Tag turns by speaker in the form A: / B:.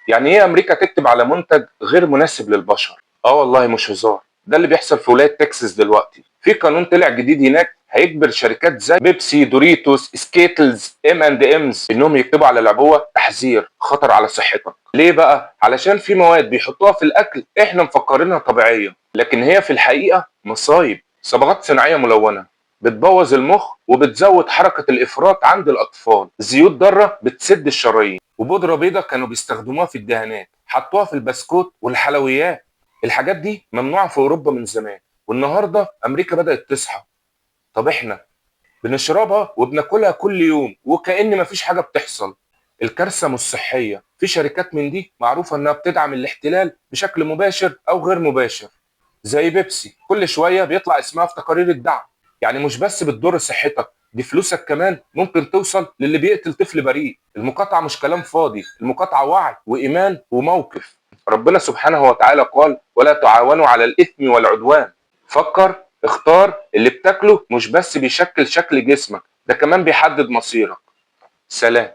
A: يعني ايه امريكا تكتب على منتج غير مناسب للبشر؟ اه والله مش هزار، ده اللي بيحصل في ولاية تكساس دلوقتي. في قانون طلع جديد هناك هيجبر شركات زي بيبسي، دوريتوس، سكيتلز، ام اند امز انهم يكتبوا على العبوه تحذير خطر على صحتك. ليه بقى؟ علشان في مواد بيحطوها في الاكل احنا مفكرينها طبيعية، لكن هي في الحقيقة مصايب. صبغات صناعية ملونة بتبوظ المخ وبتزود حركة الافراط عند الاطفال، زيوت ضارة بتسد الشرايين، وبودره بيضة كانوا بيستخدموها في الدهانات حطوها في البسكوت والحلويات. الحاجات دي ممنوعة في اوروبا من زمان، والنهارده امريكا بدات تصحى. طب احنا بنشربها وبناكلها كل يوم وكأن مفيش حاجة بتحصل. الكارثة مش صحية، في شركات من دي معروفة انها بتدعم الاحتلال بشكل مباشر او غير مباشر، زي بيبسي كل شوية بيطلع اسمها في تقارير الدعم. يعني مش بس بتضر صحتك، دي فلوسك كمان ممكن توصل للي بيقتل طفل بريء. المقاطعة مش كلام فاضي، المقاطعة وعي وإيمان وموقف. ربنا سبحانه وتعالى قال: ولا تعاونوا على الإثم والعدوان. فكر، اختار. اللي بتاكله مش بس بيشكل شكل جسمك، ده كمان بيحدد مصيرك. سلام.